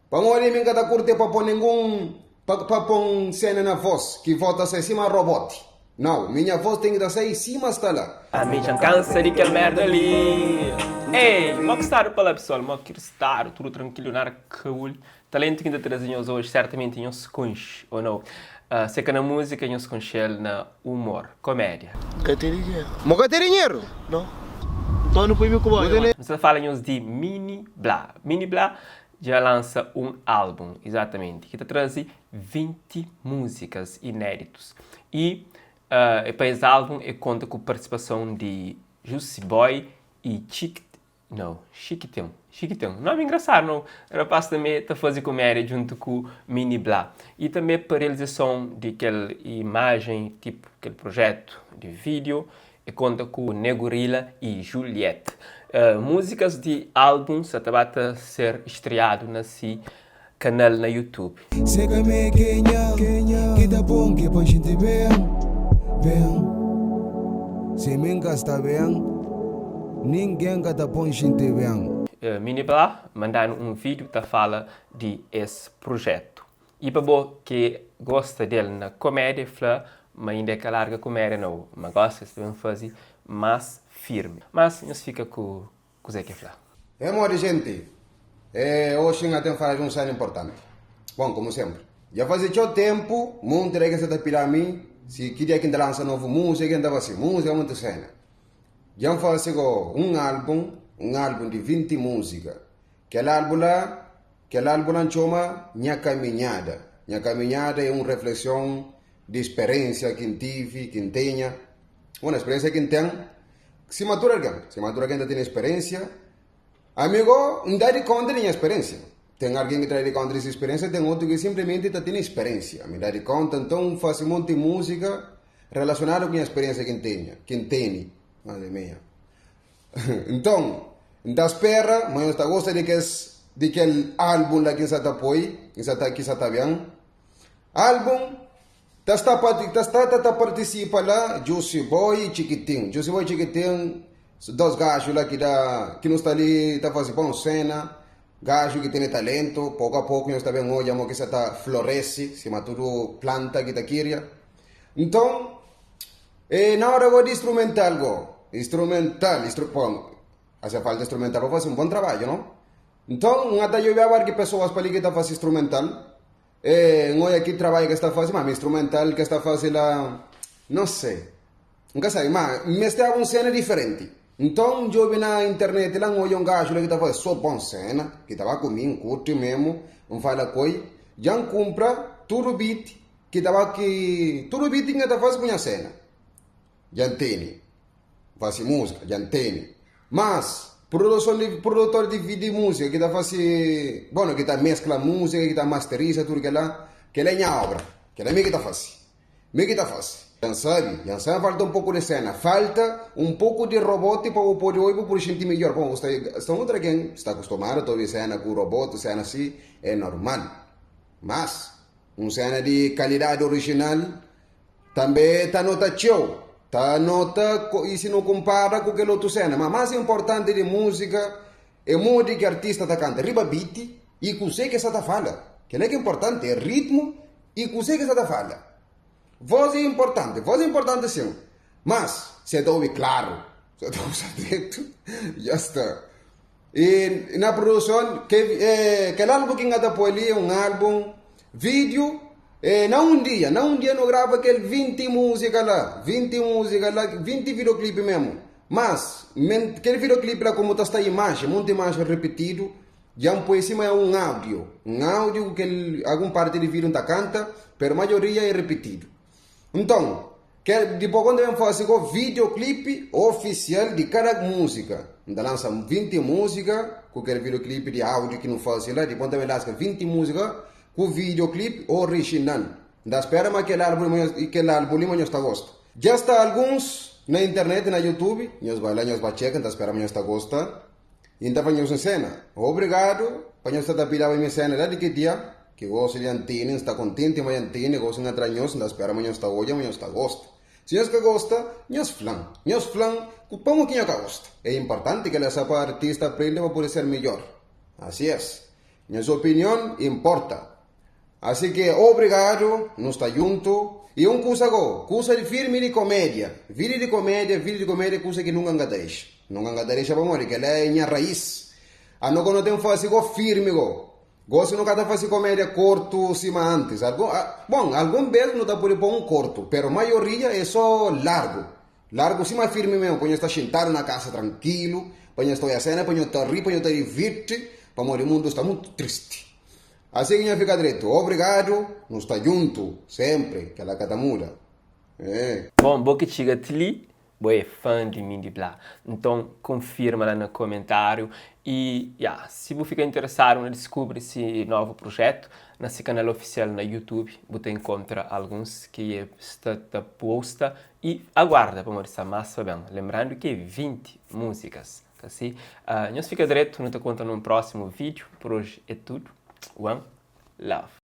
Pamodi mi N ka ta kurti pa pô ningun pa pa pô-m sena na vós ki vós ta sai sima robóti. Nau, mi nha vós ten ki ta sai sima sta la. Ami dja N kansa di kel merda li. Ei, mo ki stadu pa la pesoal? Mo ki stadu? Tudu trankilu, nada kaul. Talentu ki N ta traze nhos oji sertamenti nhos konxe o nau. Se ka na múzika, nhos konxe-l na umor, komédia. N ka ten dinheru. Mo ka ten dinheru? Nau. Nton nu poi mi ku bo. N sta fala nhos di Mini Bla. Mini Bla dja lansa un álbun, izatamenti, ki ta traze 20 múzikas inéditus. I pa es álbun e konta ku partisipason di Jussi Boy i Txik, nau, Xikitin, Xikitin, nómi engrasadu nau, rapás tanbe ta faze kumédia djuntu ku Mini Bla. I tanbe pa realizason di kel imajen, tipu kel prujétu di vídiu, E konta ku Negorila i Juliette. Múzikas di álbun sa ta ba ta ser estreadu na si kanal na YouTube. Se ka me kenha ki ta pon ke pa xinti ben, ben Se mi N ka sta ben, ningen ka ta pon xinti ben. Mini Bla manda-nu un vídiu ta fala di es prujétu. I pa bo ki gosta del na komédia fla ma inda e ka larga komédia nau, ma gosi es ta ben fazi mas firmi. Mas nhos fika ku kuze ke fla. É modi jenti, é oxi nha ten fala di un sena importanti. Bon, komu senpri, dja fazi txeu tenpu munti di algen sa ta pida mi si ki dia ki N ta lansa novu múzika, N ta fasi múzika munti sena. Dja N fasi go un álbun, un álbun di 20 múzika. Kel álbun la Kel álbun la N txoma Nha Kaminhada. Nha Kaminhada é un reflekson di sperénsia ki N tivi, ki N tenha. Bon, sperénsia ki N ten, sima tudu algen, sima tudu algen ta tene sperénsia. Ami go, N da di kónta di nha sperénsia. Ten algen ki ta da di kónta di se sperénsia, ten otu ki sinplimenti ta tene sperénsia. Ami da di kónta, nton N fase monti múzika relasionadu ku nha sperénsia ki N tenha, ki N tene. Madre mia. Nton, N ta spera ma nhos ta gosta di kes di kel álbun la ki N sa ta poi, ki sa ta ki sa ta ben. Álbun ta sta pa ta sta ta ta partisipa la Jussi Boy i Txikitin. Jussi Boy i Txikitin, dos gaxu la ki da ki nu sta li ta faze bon sena, gaxu ki tene talentu, poku a poku nhos ta ben odja mo ki sa ta floresi sima tudu planta ki ta kiria. Nton, E na ora go di instrumental go, instrumental, instru, bom, hace falta instrumental pa fasi un bon trabadju, no? Nton, N ata djobe abar ki pesoas pa li ki ta fasi instrumental, e N oia ki trabadju ke sta fasi, ma mi instrumental ke sta fasi la, no sei, N ka sabi, ma N meste aba un sena diferenti. Nton, N djobe na internet la, N oia un gaxu la ki ta fasi so bon sena, ki ta ba ku mi, N kurti memu, N fala ku ei, dja N kumpra tudu beat, Ki ta ba ki tudu beat ki nha ta fasi ku nha sena dja N tene fasi musika dja N tene mas produson di produtor di di musika ki ta fasi bueno ki ta meskla musika ki ta masterisa tudu kila kila é nha obra kila mi ki ta fasi mi ki ta fasi dja N sabi dja N sabi falta un poku di sena falta un poku di roboti pa bu podi obi bu pudi sinti midjor pabia bu sta sta un utru algin sta akustumadu ta obi sena ku roboti sena si é normal mas Un sena di kalidadi orijinal tanbe ta nota txeu, ta nota i si nu kunpara ku kel otu sena. Ma mas inportanti di musika e modi ki artista ta kanta riba biti i kuzê ki e sta ta fala. Kila ki inportanti, e ritmu i kuzê ki e sta ta fala. Vos e inportanti, vos e inportanti sin, mas si e ta obi klaru, si e ta usa dretu, ja sta. I na produson, kel álbun ki N ka ta poi li é un álbun vídiu. E na un dia, na un dia nu grava kel 20 múzika la, 20 múzika la, 20 videoklipi mésmu. Mas, kel videoklipi la komu ta sta imajen, monti imajen ripitidu, dja N poi sima é un áudiu, un áudiu ku kel algun parti di vídiu N ta kanta, pero maioria é ripitidu. Nton, Kel dipô kónta ben fase go videoclip oficial di kada música. N ta lansa 20 música ku kel videoclip di áudio ki nu fase la, dipô N ta ben lansa 20 música ku videoclip original. N ta spera ma kel álbum li kel álbum li ma nhos ta gosta. Dja sta alguns na internet na youtube, nhos bai la nhos ba txeka, N ta spera ma nhos ta gosta. I N ta fla nhos un sena, obrigadu pa nhos sta ta pidaba mi sena la di ki dia ki gosi dja N tene, N sta kontenti ma dja N tene, gosi N atra nhos, N ta spera ma nhos ta odja ma nhos ta gosta. Si nhos ka gosta, nhos fla-m, nhos fla-m ku pamo ki nho ka gosta. É inportanti kel-la sa pa artista aprende pa pode ser midjor. Asi es. Nhas opinion importa. Asi ke obrigadu, nu sta djuntu. I un kusa go, kusa di firmi di komédia, vídiu di komédia, vídiu di komédia é kusa ki nunka N ka ta dexa. Nunka N ka ta dexa pamodi kel-la é nha rais. Ano ku no ten fase go firmi go. Gosi nu ka ta fase komédia kortu sima antis. Algun, bon, algun bes nu ta pode poi un kortu, pero maioria é so largu. Largu sima firmi mesmu, pa nho sta xintadu na kasa trankilu, pa nho sta oia sena, pa nho ta ri, pa nho ta divirti, pamodi mundu sta mutu tristi. Asi ki nho fika dretu. Obrigadu, nu sta djuntu sempri, kela ka ta muda. Eh. Bom, bo ki txiga ti li, bo é fã di Mindy Bla. Nton, konfirma la na komentáriu i, ya, si bu fika interesadu na diskubri si novu prujetu, na si kanal ofisial na YouTube bu ta inkontra alguns ki e sta ta posta i aguarda pamodi sta más pa ben. Lenbrandu ki é 20 múzikas, ka si? Nhos fika dretu, nu ta konta nun prósimu vídiu. Por oji é tudu. One love.